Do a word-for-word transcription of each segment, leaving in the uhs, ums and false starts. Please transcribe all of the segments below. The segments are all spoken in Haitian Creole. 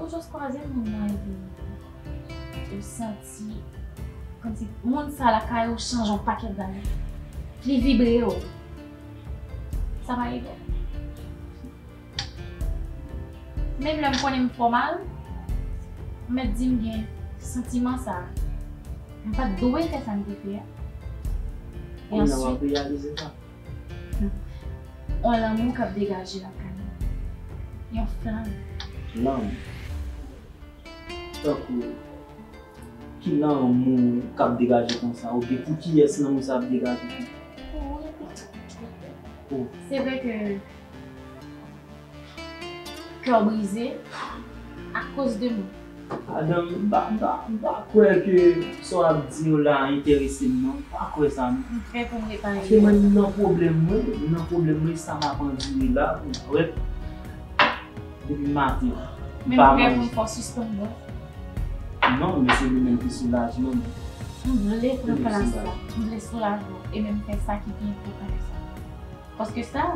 Ou jis kwaze moun nan epi ou santi kòmsi moun sa lakay ou chanje yon pakèt bagay. Li vibre yo. Sa pa rive. Menm lè m konnen m fè w mal, m mèt di m gen santiman sa. M pa t dwe fè sa m te fè a. E answit, yon lanmou k ap degaje lakay mwen. Yon flanm. Flanm. Tankou, ki lanmou k ap degaje konsa? Oubyen pou kiyès lanmou sa ap degaje konsa? Pou ou, epi pou. Se vre ke kè w brize akoz de mwen. Madanm, m pa, m pa, m pa kwè ke sa w ap di yo la enterese m, non. M pa kwè sa, non. M prè pou m repare. Paske mwen, m nan pwoblèm mwen, m nan pwoblèm mwen, sa m ap andire la, ou wè, depi maten. Men m prè pou m fè w sispann bwè. Non, men se li menm ki soulajman m. M vle pran plas la, m vle soulajman, e menm fè sa ki pi enpòtan ke sa. Paske sa,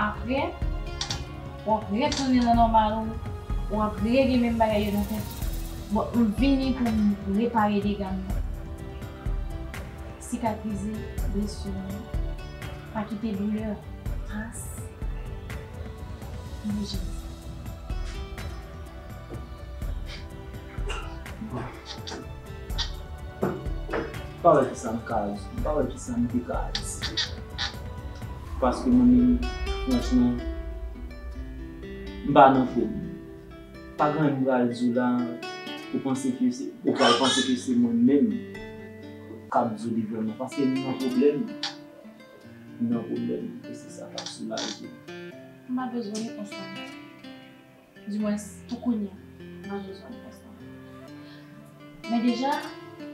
apre, w ap retounen nan nòmal ou, w ap regen menm bagay yo nan tèt ou. Bon, m vini pou m repare dega m nan. Sikatrize blesi m nan. Pa kite doulè tras. M bezwen sa. Bon. M pa wè kisa m ka di, m pa wè kisa m te ka di. Paske mwen menm, franchman, m pa nan fòm. Pa gen anyen m pral di w la, ou panse ke se, ou pral panse ke se mwen menm k ap di w li vrèman. Paske m nan pwoblèm. M nan pwoblèm. E se sa k ap soulaje m. M pa bezwen repons la. Dimwens, pou kounye a, m pa bezwen konsa. Men deja,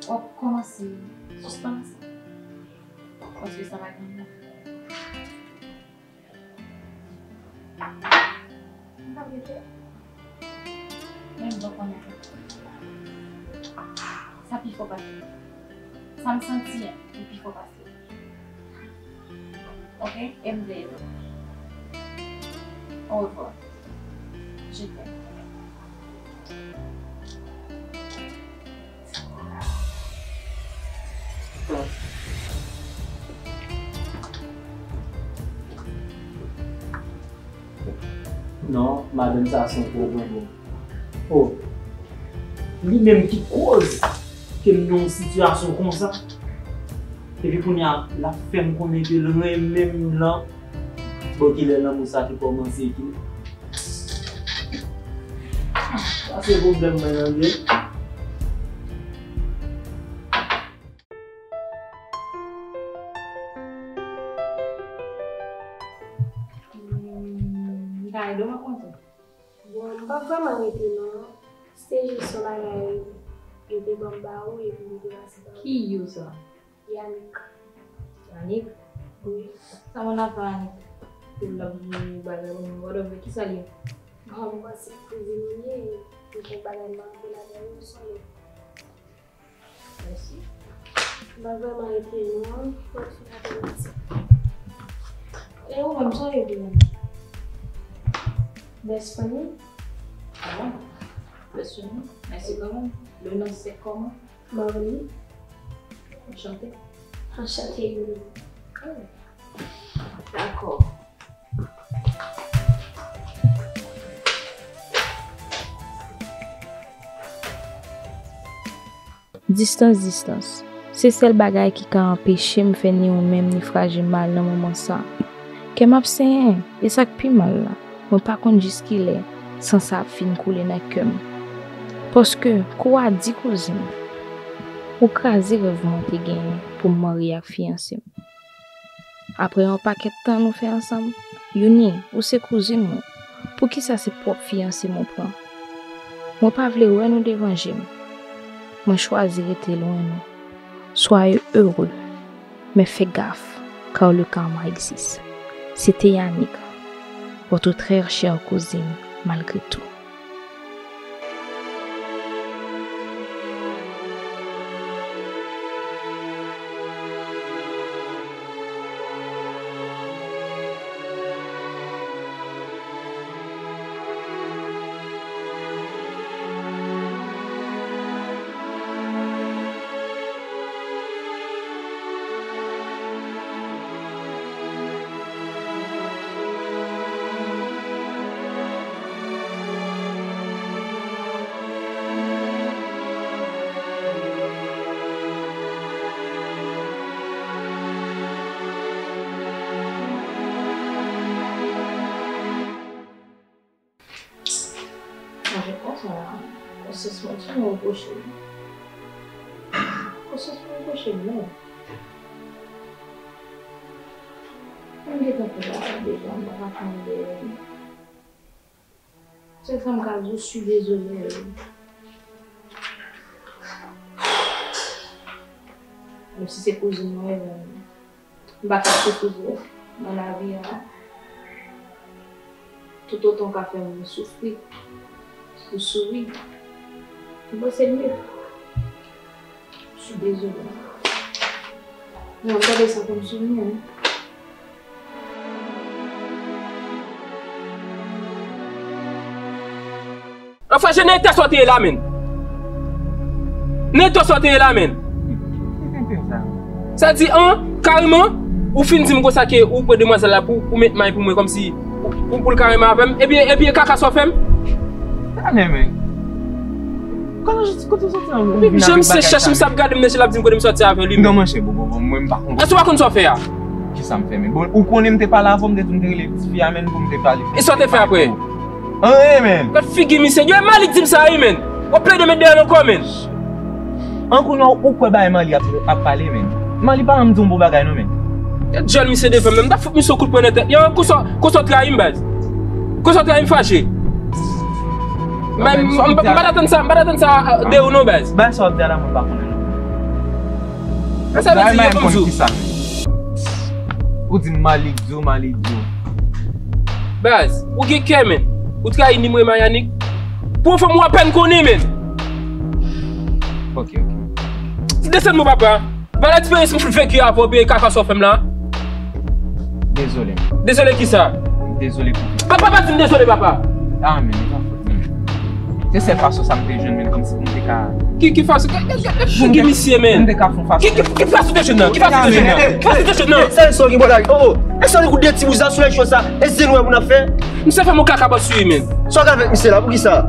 w ap kòmanse sispann sa. Paske sa pa gen bon. M p ap rete. Men m pa konnen. Sa pi fò pase. Sa m santi an, li pi fò pase. Ok, M D. Au revoir. Je t'aime. Non, madanm sa se yon pwoblèm. Oh, li menm ki koz ke m nan yon sitiyasyon konsa. Epi kounye a, l ap fè m konnen ke l renmen m lan. Bon, kilè lanmou sa te kòmanse, kilè? Sa se pwoblèm mwen nan, vre. Hmm, m ka ede w, mwen kontan. Bon, m pa vrèman rete non. Se jis yon bagay yo te ban m ba ou epi m te pase ba ou. Ki yo sa? Yannick. Yannick? Wi. Sa moun nan fè Yannick? Pou l ap di bagay pou mwen, whatever, kisa l ye? Bon, m panse kouzin ou ye, e kèk bagay m antre ladan yo, m sonje. Mèsi. M pa vrèman rete non, lòt fwa m ap rete. E ou menm, sa w ye pou mwen? Best friend? Ah, best friend? Mèsi kanmenm. Le nom c'est comment? Marlie. Enchanté. Enchanté, Yuri. Oh. Dakò. Distans, distans. Se sèl bagay ki ka anpeche m fè ni ou menm ni Fraje mal nan moman sa a. Kè m ap senyen, e sa k pi mal la, mwen pa konn jiskilè san sa ap fin koule nan kè m. Paske, kou a di kouzin, ou kraze rèv mwen te genyen pou m marye ak fiyanse m. Apre yon pakèt tan nou fè ansanm, Youni, ou se kouzin mwen. Poukisa se pwòp fiyanse m ou pran? Mwen pa vle wè nou devan je m. Mwen chwazi rete lwen nou. Soyez heureux, mais faites gaffe, car le karma existe. C'était Yannick, votre très chère cousine, malgré tout. Konsyans mwen, ki jan repwoche m? Konsyans mwen repwoche m, non. Mwen gentan fè bagay deja, m pa ka fè anyen dèyè li. Sèl sa m ka di w, je suis désolée. Menm si se kouzin mwen, men m pa ka soufri vre nan lavi a. Toutotan w ka fè moun soufri, ou souri, m panse l mye. Je suis désolée. Non, gade sa pou m souri, hein. Anfen, je nan eta sa w te ye la, menn. Nan eta sa w te ye la, menn. Sa di, an, kareman, ou fin di m konsa ke ou pran demwazèl la pou, pou met may pou mwen, kòmsi pou, pou, pou l ka renmen avè m. Ebyen, ebyen, kaka sa w fè m. Sa men, men. Kote w soti an? Epi jan misye chèche m, sa ap gade m nan je l ap di m kote m soti avè li, non, men. Monchè, bon, bon, bon, mwen m pa konprann. Èske w pa konn sa w fè a? Kisa m fè, men? Bon, ou konnen m te pale avè w, m te di w m te rele tifi a, men, pou m te pale. E sa w te fè apre? Anyen, men. Gad figi misye. Yo, e Malik di m sa, wi, men. W ap plede met dèyè l ankò, men. An kounye a, ou kwè bagay Mali ap, ap pale, men? Mali pa janm di yon bon bagay, non, men. Gad djòl misye devan m nan. M ta fout misye yon kout pwen nan tèt li. An, konsa, konsa w trayi m, baz. Konsa w trayi m fache. M, m, m, m pa t atann sa, m pa t atann sa, euh, de ou non, baz. Bagay sa w ap di a la, mwen pa konnen, non. Sa vle di, yo konn di w. Ou di m Malik di w, Malik di w. Baz, ou gen kè, men. Ou trayi ni mwen, Mayanik. Pou yon fanm ou apèn konnen, men. Ok, ok. Ti desann mwen, papa. Valè eksperyans m fout veki avè w, peye kaka sa w fè m la. Dezole, men. Dezole kisa? Dezole pou kisa? Papa, pa di m dezole, papa. Ah, men, li pa fòt mwen. Se sèl fason sa m te jwenn, men, kòmsi pou m te ka. Ki, ki fason? Gad, gad, gad, gad figi misye, men. Pou m te ka fè yon fason. Ki, ki, ki fason w te jwenn nan? Ki fason w te jwenn nan? Ki fason w te jwenn nan? Sa, sa, ki bagay? Oh, oh. E sa, li kout de ti bouz la sou lè cho sa. E zen wè moun ap fè? Misye fè m yon kaka bòs sou li, men. Sa w ka fè misye la? Poukisa?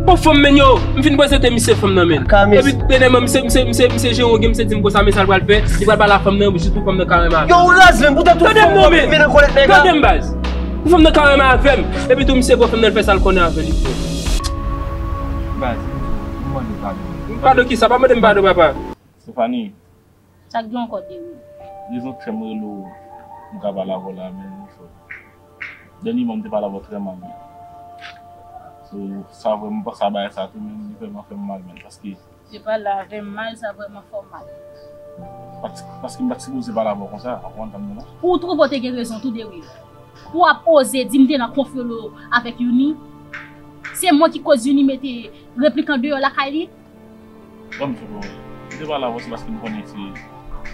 Bon, fanm, men, yo, m fin prezante misye fanm nan, men. Epi, dènyèman, misye, misye, misye, misye jere yon game, misye di m konsa, men sa l pral fè, li pral pale a fanm nan, jis pou fanm nan ka renmen avè l. Yo, ou raz, men, poutan tout fanm w ap mennen nan kòlèt nèg la. Tande m, baz. Pou fanm nan ka renmen avè m. Epi tou, misye pran fanm nan, l fè sa l konnen avè li, frè. Baz, m mande w padon. Padon kisa? Pa mande m padon, papa. Stephanie. Sa k gen ankò, Dewi? Rezon k fè m rele w, m ka pale avè w la, men, so, dènyèman, m te pale avè w trè mal, men. So, sa vrèman, m panse a bagay sa tou, men, li vrèman fè m mal, men, paske. Te pale avè m mal, sa vrèman fè w mal. Pas-, paske m pa t sipoze pale avè w konsa, ou konprann sa m di w la? Ou twouve w te gen rezon tou, Dewi. Pou w ap oze di m te nan konfyolo avèk Youni. Se mwen ki koz Youni mete Replikan deyò lakay li. Ban m di w, m te pale avè w, se paske m konnen se,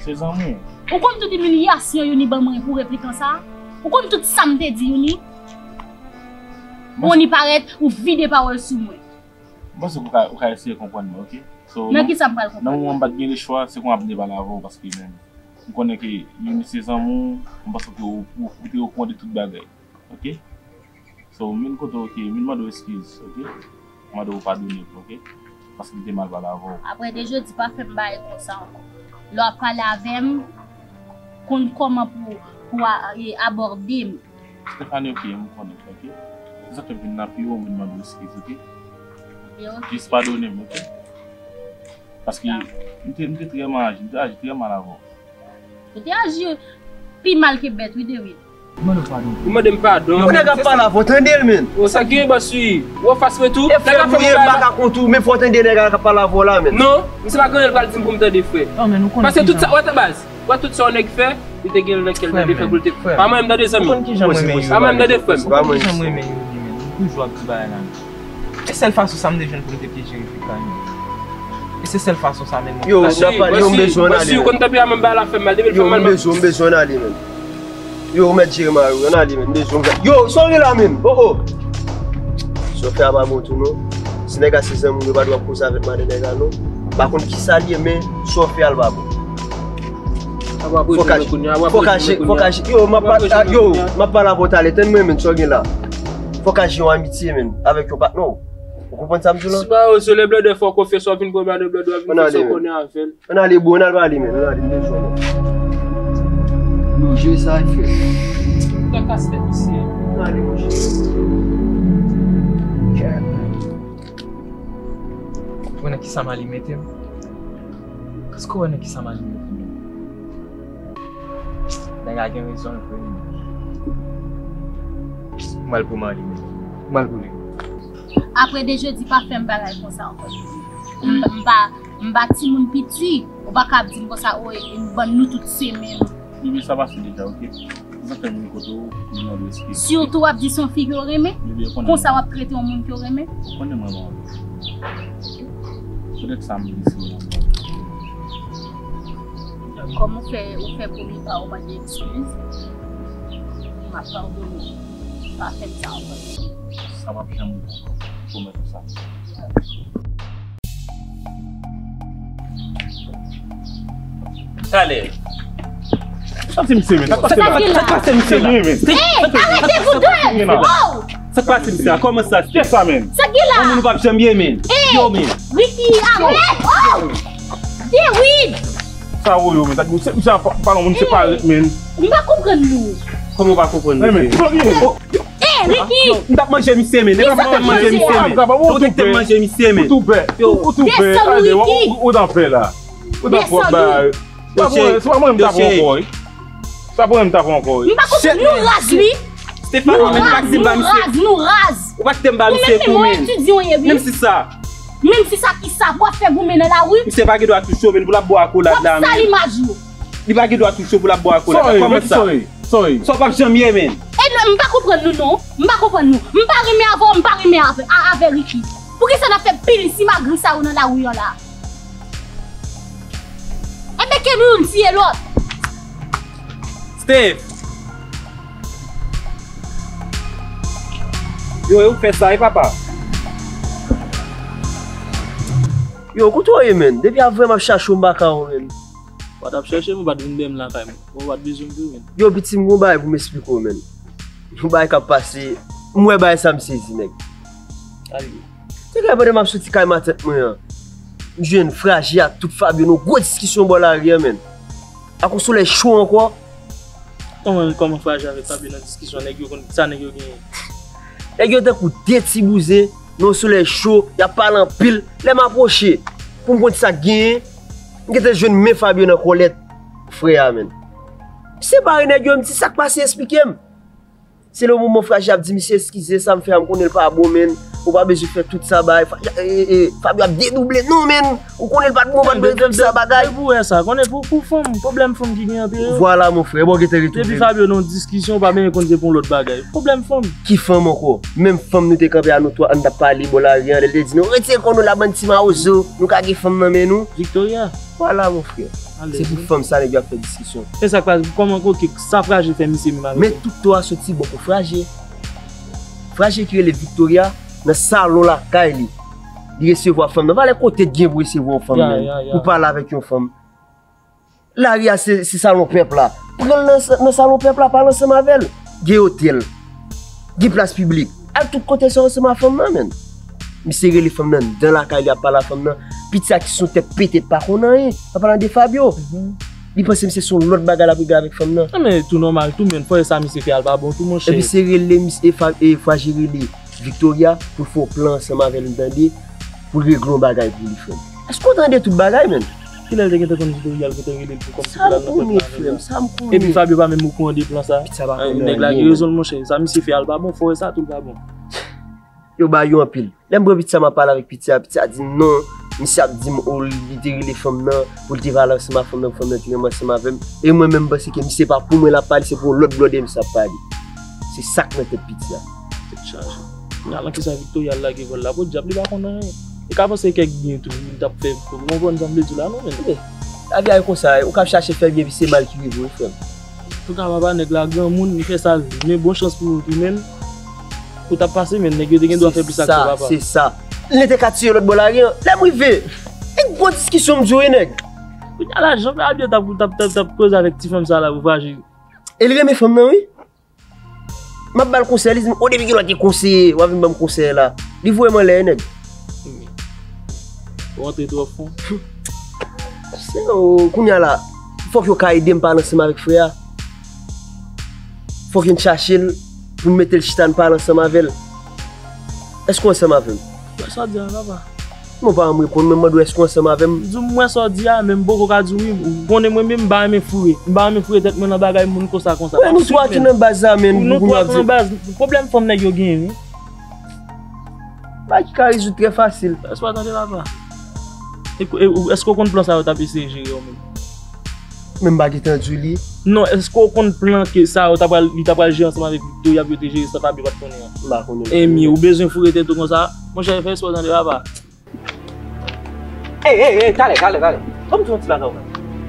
se zanmi w. Ou konn tout imilyasyon Youni ban mwen pou Replikan sa? Ou konn tout sa m te di Youni? Youni parèt, ou vide pawòl sou mwen. M panse ke w ka, w ka eseye konprann mwen, oke? So, nan kisa m pral konprann? Nan moman m pa t gen lechwa, se konsa m te pale avè w, paske men, m konnen ke Youni se zanmi w, m panse ke ou, ou, ou te okouran de tout bagay, oke? So, m vin kote w, oke, m vin mande w eskiz, oke? M mande w padone m, oke? Paske m te mal pale avè w. Apre de jodi, pa fè m bagay konsa ankò. Lè w ap pale avè m, konn kòman pou, pou a, e, abòde m. Stephanie, oke, m konnen, oke? Se sa k fè m vin nan pi wo, m vin mande w eskiz, oke? Oke, oke. Jis padone m, oke? Paske m te, m te trè mal aji, m te aji trè mal avè w. Ou te aji pi mal ke bèt, wi, Dewi. Ou mande m padon. Ou mande m padon. Yon nèg ap pale avè w, tande l, men. O, sa gen, bòs, wi. Ou anfas mwen tou. E frè m ou ye, m pa ka kont ou, men fò w tande nèg la k ap pale avè w la, men. Non, misye pa gen anyen l pral di m pou m tande, frè. Paske tout sa, wè, baz. Wè tout sa yon nèg fè, li te gen nan kè l tande, fè pou l te. Pa mwen menm, tande, zanmi. Ou konn kijan mwen renmen Youri. Pa mwen menm, tande, frè m. Ou konn kijan mwen renmen Youri, men. M toujou ap di bagay la, men. E sèl fason sa m te jwenn pou m te pyeje Replikan, men. E se sèl fason sa, men, mwen. Yo, n ap pale, yo, m bezwen ale, men. Ou konn tanperaman m ba la fè m mal, depi l fè m mal. Yo, m bezwen, m bezwen ale, men. Yo, ou mèt jere mari w, ann ale, men, m bezwen w. Yo, sa w gen la, men? Oh, oh. Sa w fè a pa bon tou, non. Si nèg la se zanmi w, yo pa dwe ap koze avèk madan nèg la, non. M pa konn kisa l ye, men sa w fè a l pa bon. Fò kache, fò kache. Yo, m ap pa-, yo, m ap pale avè w talè. Tann mwen, men, sa w gen la. Fò kache yon amitye, men, avèk yon patnè w. Ou konprann sa m di w la? Si pa yo, se lè blòdè fè w konfyans, w ap vin pran blòdè, blòdè, w ap vin fè sa w konnen avè l. Ann ale, bro, ann al pale, men, ann ale, m bezwen w. Yo, jwe sa, frè. Ou ta kase tèt misye. Ann ale, monchè. Ou konnen kisa m alimete m? Èske w wè nan kisa m alimete m? Nèg la gen rezon l vre. M pral pou Marley menm. M pral pou li. Apre de jodi, pa fè m bagay konsa ankò. M, m pa, m pa timoun piti. Ou pa ka ap di m konsa, o, e, e, m ban nou tout se menm. Bibi, sa pase deja, oke? Ou fè moun kote w, ou mande w eskize. Sitou w ap di se yon fi ke w renmen? Bibi, ou konnen konsa w ap trete yon moun ke w renmen? Ou konnen mwen renmen w. Petèt sa m blese w. Kòm ou fè, ou fè premye pa, ou mande eskiz, m ap padone w. Pa fè m sa ankò. Sa p ap janm rive ankò. Pwomèt ou sa. Talè. Sa se misye, men. Sa k pase, men? Sa k pase, misye, la? Hey, arete pou de! Oh! Sa k pase, misye, la? Kòman sa, se sa, men? Sa ki la? Yon moun ou p ap janm ye, men. Hey! Yo, men. Ricky, arete! Oh! Dewid! Sa woyo, men. Sa, misye, misye, pa, pa non, misye pa ret, men. M pa konprann nou. Kòman w pa konprann, men? Hey, Ricky! M t ap manje misye, men. Nèg la pa manje misye, men. Ou te manje misye, men. Ou tou pè. Ou tou pè. Desann, Ricky. Ou nan pè la. Ou nan pwòp bagay. Yo, cheri. Se pa mwen, m t ap pran ankò, wi. Se pa mwen, m t ap pran ankò, wi. M pa konprann, nou raz, wi. Stefano, men, ou pa kite m ba misye. Nou raz, nou raz. Ou pa kite m ba misye kou, men. Ou menm se yon etidyan w ye, wi. Menm si sa. Menm si sa, ki sa, pou w ap fè goumen nan lari. Misye pa gen dwa touche w, men, pou l ap bwè akolad la, men. W ap sal imaj ou. Li pa gen dwa touche w pou l ap bwè akolad la. Kòman sa? Sorry, sorry. Sa w p ap janm ye, men. E non, m pa konprann nou, non. M pa konprann nou. M pa renmen avè w, m pa renmen avè, a, avè Ricky. Poukisa n ap fè pil simagri sa yo nan lari an la? Enben, ke nou youn tiye lòt. Steve! Yo, yo fè sa, e papa? Yo, kote w ye, men? Depi avè m ap chache w, m pa ka wè w, men. Ou pa t ap chèche m, ou pa t vin dèyè m lakay mwen. Ou pa t bezwen m tou, men. Yo, piti, m gon bagay pou m esplike w, men. Yon bagay k ap pase, m wè bagay sa, m sezi, nèg. Sa l ye? Se kay pandan m ap soti kay matant mwen an, m jwenn Fraje ak tout Fabio nan gwo diskisyon bò lari an, men. Ak yon solèy cho ankò. Kòman, kòman Fraje avèk Fabio nan diskisyon, nèg yo konn sa nèg yo genyen? Nèg yo tankou de ti bouzen, nan yon solèy cho, y ap pale anpil. Lè m apwoche, pou m konn sa k genyen, m gentan jwenn men Fabio nan kòlèt frè a, men. M separe nèg yo, m di, "Sa k pase, esplike m." Se le moman Fraje ap di, "Misye, eskize, sa m fè a, m konnen l pa bon, men. Ou pa bezwen fè tout sa, bay." Fa-, e, e, e, Fabio ap dedouble, "Non, men. Ou konnen l pa t bon, ou pa t bezwen fè tout sa, bagay." Depi w wè sa, konnen pou, pou fanm, pwoblèm fanm ki gen ant yo. Vwala, mon frè, bon, gentan retounen. Depi Fabio nan yon diskisyon, ou pa menm konn se pou yon lòt bagay. Pwoblèm fanm. Ki fanm ankò? Menm fanm nou te kanpe a nou twa, n t ap pale bò lari an, lè l te di nou, "Retire kò nou la, bann ti mawozo, nou ka gen fanm nan men nou." Victoria. Vwala, mon frè. Se pou fanm sa nèg yo ap fè diskisyon. E sa k pase, kòman, oke, sa Fraje fè misye menm avè fanm? Men tout tò a soti bò kot Fraje. Fraje ki rele Victoria nan salon lakay li. Li resevwa fanm nan. Valè kote t gen pou resevwa yon fanm, men, pou pale avèk yon fanm. Lari a se, se salon pèp la. Pran l nan, nan salon pèp la, pale ansanm avè l. Gen otèl. Gen plas piblik. Al tout kote sa ansanm a fanm nan, men. Misye rele fanm nan anndan lakay li ap pale a fanm nan. Piti a ki se yon tèt pete, pa konn anyen. An palan de Fabio. Li panse misye se yon lòt bagay l ap regle avèk fanm nan. Non, men tou nòmal tou, men fò e sa misye fè a l pa bon tou, monchè. Epi se rele misye, e Fa-, e Fraje rele Victoria pou l fè yon plan ansanm avè l, m tande, pou l regle yon bagay pou li, frè m. Èske w tande tout bagay, men? Kilè l te gentan konn Victoria, l gentan rele l pou kòmsi pou l al nan fèt la avè l? Sa m konnen, frè m, sa m konnen. Epi Fabio pa menm okouran de plan sa. Piti a pa konnen anyen, men. Nèg la gen rezon l, monchè. Sa misye fè a l pa bon, fò e sa tou l pa bon. Yo ba yo anpil. Lè m pran piti a, m ap pale avèk piti a, piti a di m non, misye ap di m, o, li te rele fanm nan, pou l te pale ansanm ak fanm nan, pou fanm nan te renmen ansanm avè m. E mwen menm, m panse ke misye pa pou mwen l ap pale, se pou yon lòt blòdè misye ap pale. Se sa k nan tèt piti a. Tèt chaje. Nan lan kisa Victoria al lage vòl la, podyab, li pa konn anyen. Li ka panse kèk byen tou, li t ap fè, ou konprann sa m vle di w la, non, men. Lavi a e konsa, ou k ap chache fè byen, epi se mal ki rive w, wi, frè m. Antouka, papa, nèg la granmoun, li fè sa l vle. Men bon chans pou ou tou, men. Ou t ap pase, men nèg yo te gen dwa fè plis ak sa, papa. Se sa. Li te ka tiye lòt bò lari an. Lè m rive, e gwo diskisyon m di w, wi, nèg. Kounye a la, jan Fabio t ap, t ap, t ap, t ap koze avèk ti fanm sa la pou Fraje. E li renmen fanm nan, wi. M ap ba l konsèy, li di m, "O, depi kilè w te konseye, w ap vin ban m konsèy la?" Li voye m anlè, nèg. Ou antre twò fon. Se, o, kounye a la, fòk yo ka ede m pale ansanm avèk frè a. Fòk yo chache l pou m mete l chita, n pale ansanm avè l. Èske w ansanm avè m? Sa w di a, papa? Mwen pa janm reponn mwen, mande w èske w ansanm avè m. M di w, m wè sa w di a, men m poko ka di w wi. Ou konnen mwen menm, m pa renmen foure. M pa renmen foure tèt mwen nan bagay moun konsa, konsa. Wè, nou twa ki nan baz la, men. Nou twa ki nan baz. Pwoblèm fanm nèg yo genyen, wi. Bagay ki ka rezoud trè fasil. Èske w tande papa? E, e, ou- èske w konn plan sa yo t ap eseye jere yo menm? Men m pa gentan di w li. Non, èske w konn plan ke sa yo ta pral, li ta pral jere ansanm avèk Victoria pou yo te jere sa Fabio pa t konnen an? M pa konnen. Emi, ou bezwen foure tèt ou konsa? Monchè, fè espò tande papa. Ey, ey, ey, talè, talè, talè. Ban m di w yon ti bagay ou menm.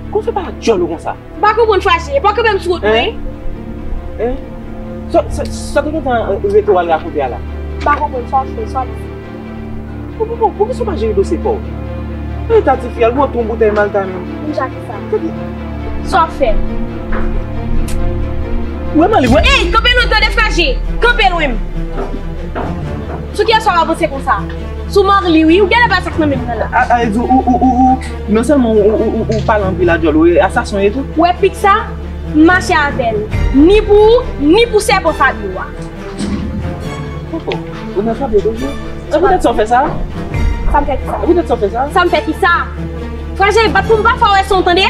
Kòman w fè pale ak djòl ou konsa? M pa konprann Fraje, e pa kanpe m sou wout mwen. Hein? Hein? Sa, sa, sa te gentan, eh, rete w al rakonte a la? M pa konprann sa w fè, sa w ap di. Pou, pou, pou, poukisa w pa jere dosye pa w? Eta tifi a, l bwè tou yon boutèy Malta menm. M ja fè sa. Gade. Sa w ap fè? Wè Mali, wè. Ey, kanpe lwen tande Fraje. Kanpe lwen m. Sou kiyès w ap avanse konsa? Sou Marly wi, ou genlè pa sa k nan men m nan la. A, a, ou, ou, ou, ou, ou, non sèlman ou, ou, ou, ou pale anpil a djòl ou, e asasen w ye tou. Ou wè pik sa? M mache avè l. Ni pou ou, ni pou sèpan Fabio a. Koko, ou nan Fabio toujou? E poutèt sa w fè sa? Sa m fè ki sa? E poutèt sa w fè sa? Sa m fè ki sa? Fraje, bat pou m pa fè w wè san w tande?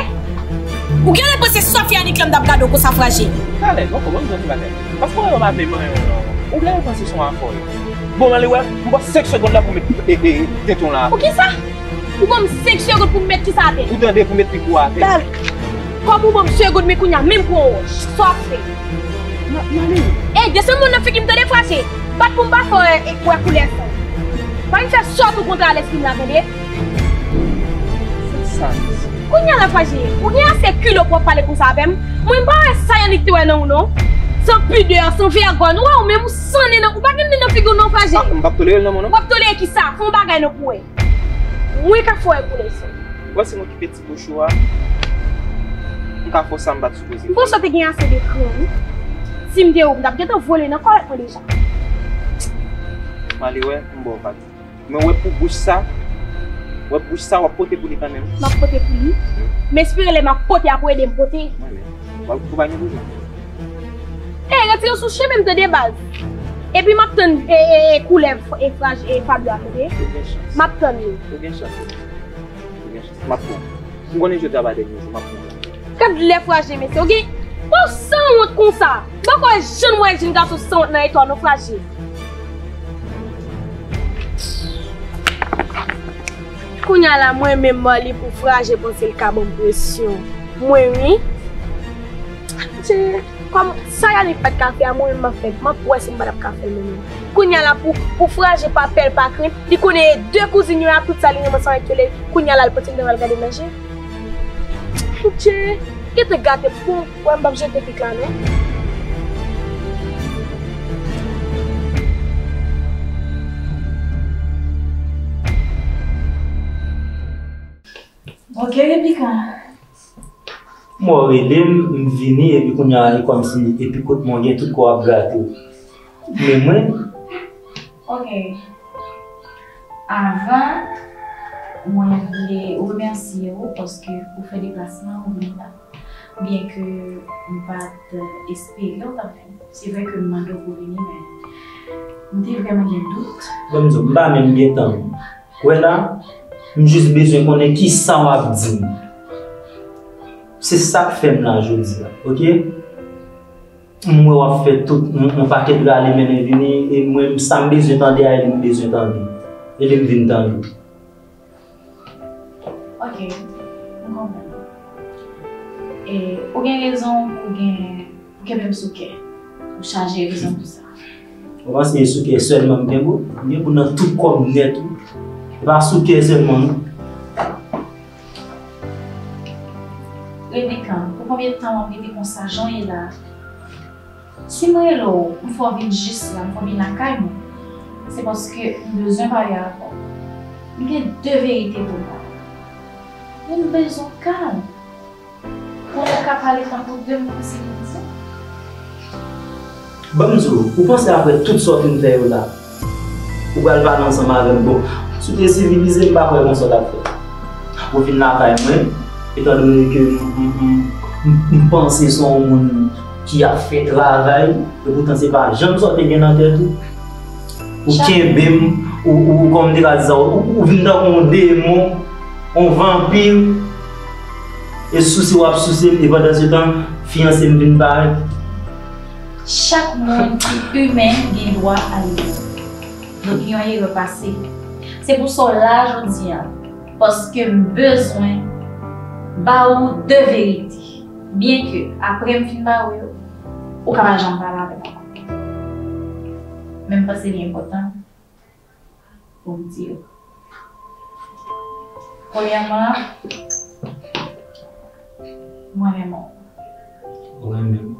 Ou genlè panse Sofia Niclem t ap gade w konsa Fraje? Talè, Koko, ban m di w yon ti bagay. Paske w wè yo pa vle manyen w non. Ou genlè panse se yon afè w ye. Bon, ann ale wè, m ba w senk segonn la pou w met, e, e, tenten w la atè. Poukisa? Ou ban m senk segonn pou m met kisa atè? Ou tande, pou w met pik ou atè. Dal. Kòm ou ban m segonn, men kounye a, menm pran wòch. Sa w ap fè? M ap, m ale. Ey, desann mwen nan figi m tande Fraje. Bat pou m pa fè w wè, e, wè koulè san w. Pa vin fè sòt ou kontre a lèspri m la tande. Se sa, mesye. Kounye a la Fraje, ou gen ase kilo pou w ap pale konsa avè m? Mwen m pa wè sa Yannick te wè nan ou non. San pidè, san vègòn, ou wè ou menm ou san nen nan, ou pa gen nen nan figi w non Fraje. Ah, m p ap tolere l nan mwen non. W ap tolere kisa? Fè yon bagay non pou wè. Mwen ka fè w wè koulè san w. Wè se mwen ki peti bouch ou a. M ka fè w sa m pa t sipoze fè. M panse w te gen ase de kran wi. Si m te ou, m t ap gentan vole nan kòlèt mwen deja. M ale wè, m ba w vag. Men wè pou bouch sa, wè bouch sa w ap pote pou li kanmenm. M ap pote pou li. M espere lè m ap pote ap w ede m pote. Mwen menm. W ap, ou pa gen bezwen. Ey, retire w sou chemen m tande baz. Epi m ap tann, e, e, e, koulèv, e, fraj, e, Fabio a tande. Ou gen chans. M ap tann li. Ou gen chans. Ou gen chans. M ap pran w. M konnen jodi a pa dènye jou, m ap pran w. Gad lè Fraje mesye, ou gen, ou sanwont konsa. M poko wè janm wè jenn gason sanwont nan eta w non Fraje. Kounye a la, mwen menm Marly pou Fraje panse l ka ban m presyon. Mwen wi. Tchè, kòm sa Yannick pa t ka fè a, mwen menm m ap fè, m ap wè si m pa t ap ka fè l mwen menm. Kounye a la, pou, pou Fraje pa pè l pa krent, li konnen e de kouzin yo a, tout sa li renmen ansanm avèk yo, lè kounye a la, l pote l devan l gade nan je. Tchè, gentan gate m pou wè m p ap jete pik la non. Ok, Rebecca. Mwen rele m, m vini, epi kounye a, e kòmsi, epi kot mwen gen tout kò ap grate w. Men mwen. Ok. Avan, mwen vle remèsye w paske ou fè deplasman, ou vin la. Byenke m pa t espere w t ap vin. Se vre ke m mande w pou vini, men m te vrèman gen dout. Ban m di w, m pa menm gen tan. Wè la, m jis bezwen konnen kisa w ap di m. Se sa k fè m la jodi a, oke? M wè w ap fè tout, yon, yon pakèt rale mennen vini, e mwen, sa m bezwen tande a, e li m bezwen tande. E li m vin tande. Ok, m konprann. E ou gen rezon pou gen, pou kenbe m sou kè. Ou chaje rezon pou sa. Ou panse e sou kè sèlman m gen pou? M gen pou nan tout kò m nèt, wi. E pa sou kè sèlman, non. Rebecca, pou konbyen tan w ap rete konsa, jan w ye la? Si mwen rele w, m fè w vin jis la, m fè w vin lakay mwen, se paske m bezwen pale avè w. M gen de verite pou m pale. Men m bezwen w kalm. Pou nou ka pale tankou de moun sivilize. Ban m di w, ou panse apre tout sa w fin fè yo la, ou pral pale ansanm avè m? Bon, si w te sivilize, m pa kwè gon sa w t ap fè. Ou vin lakay mwen, etandone ke m, m, m, m, m panse se yon moun ki ap fè travay, epoutan se pa janm sa w te gen nan tèt ou. Ou kenbe m, Ou, ou, kòm m te ka di sa, ou, ou vin tankou yon demon, yon vanpi. E souse w ap souse m, e pandan se tan, fiyanse m vin parèt. Chak moun ki imen gen dwa a erè. Donk, yon erè pase. Se pou sa w la jodi a. Paske m bezwen ba ou de verite. Byenke, apre m fin ba ou yo, ou ka pa janm pale avè m ankò. Men m panse li enpòtan pou m di yo. Premyèman, mwen renmen w. Ou renmen m?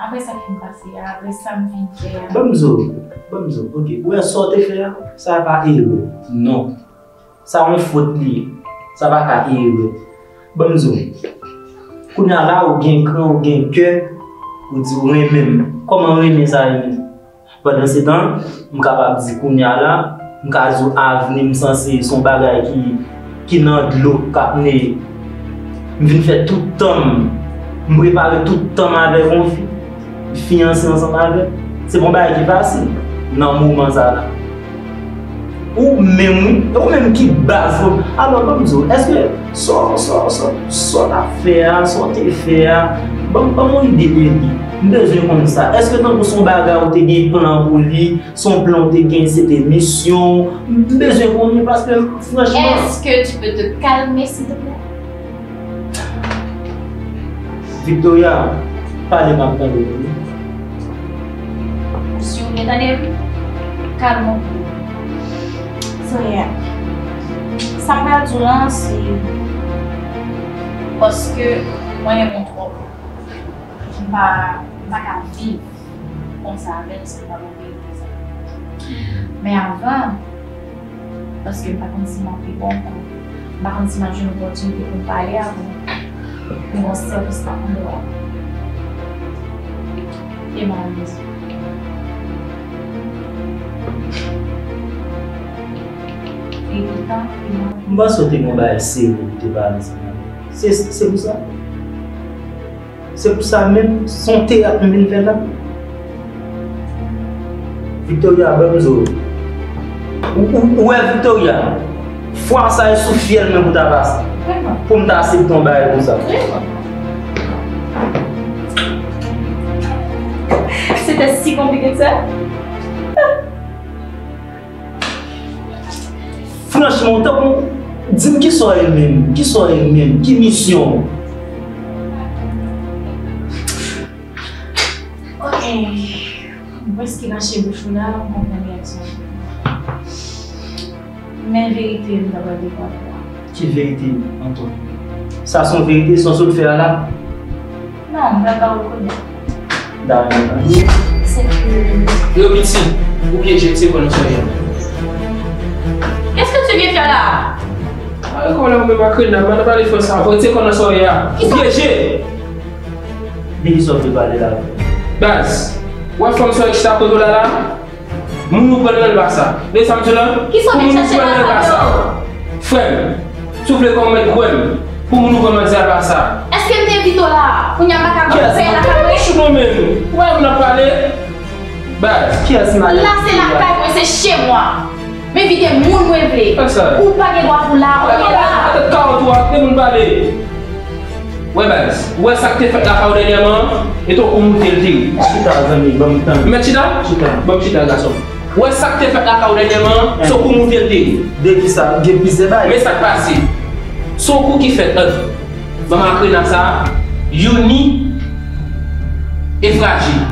Apre sa k fin pase a, apre sa m fin fè a. Ban m di w, ban m di w, oke, ou wè sa w te fè a, sa pa erè. Non. Sa yon fot li ye. Sa pa ka erè. Ban m di w. Kounye a la, ou gen kran, ou gen kè, ou di ou renmen m. Kòman renmen sa ye menm? Pandan se tan, m kapab di kounye a la, m ka di w avni m sanse se yon bagay ki, ki nan dlo, k ap neye. M vin fè tout tan m, m prepare tout tan m avèk yon fi, fiyanse ansanm avè l. Se pa yon bagay ki fasil nan moman sa la. Ou menm, wi, e ou menm ki baz ou. Alò, ban m di w, èske sa, sa, sa, sa w t ap fè a, sa w te fè a, ban m, ban m yon ide de li. M bezwen konn sa. Èske tankou se yon bagay ou te gen plan pou li, se yon plan ou te gen, se te misyon w? M bezwen konnen paske, franchman. Est-ce que tu peux te calmer, s'il te plaît? Victoria, pale, m ap tande w, wi. Si w vle tande m, kalme w. So, yeah. Sa m pral di w lan, se paske mwen renmen w twòp. M pa, m pa ka viv konsa avè l, se pa bon verite sa. Men avan, paske m pa konn si m ap pi bon, m pa konn si m ap jwenn opòtinite pou m pale avè w, pou yon sèvis m ap mande w. E m ap bezwen. E poutan, e m ap M panse w te gen yon bagay serye pou w te pale ansanm avè m. Se, se pou sa. Se pou sa menm, se yon teyat m vin fè la. Victoria, ban m di w. Ou, ou, ou wè Victoria, fwa sa e sou fyèl mwen pou ta pase. Pou m ta aksepte yon bagay konsa. C'était si compliqué que ça? Franchman, ou tankou, di m kisa w ye menm, kisa w ye menm, ki misyon w? Ok, m prèske mache bouch ou la, m konprann reyaksyon w. Men verite m ta pral dekouvri la. Ki verite ankò? Sa se yon verite, sa w sot fè a la? Non, m pral ba ou l kounye a. Dakò. Se ke... Yo, piti, ou pyeje, se kò nan soyè. Qu'est-ce que tu viens faire là? Pale kò la, ou menm ak Rena, m ap pale franse avè w, se kò nan soyè a. Ou pyeje! De kisa w vle pale la? Baz, w ap fè m soyè chita kote w la la? Moun ou pran nan l pa sa. Tande sa m di w la? Kisa w vin chache la avè w? Frè m, si w vle kòmèt kwè m, pou moun ou pran manzè a pa sa. Èske m te envite w la? Kounye a m pa ka pran pè la ka mwen? Kiyès? Bouch ou non menm. Ou pa wè moun ap pale? Baz. Kiyès madanm? La se lakay mwen, se chez moi. M envite moun mwen vle. Ou pa gen dwa pou la, ou gen la. Tèt kawòt ou a, kite moun pale. Wè baz, ou wè sa k te fèt lakay ou dènyèman an, e tankou moute l te ye. Chita, zanmi, ban m tan. Mèt chita? Chita. Ban m chita, gason. Ou wè sa k te fèt lakay ou dènyèman an, se tankou moute l te ye. De kisa? Gen plizyè bagay. Men sa k pase. Se yon kou ki fèt ant manman ak Rena sa a, Youni e Frajil.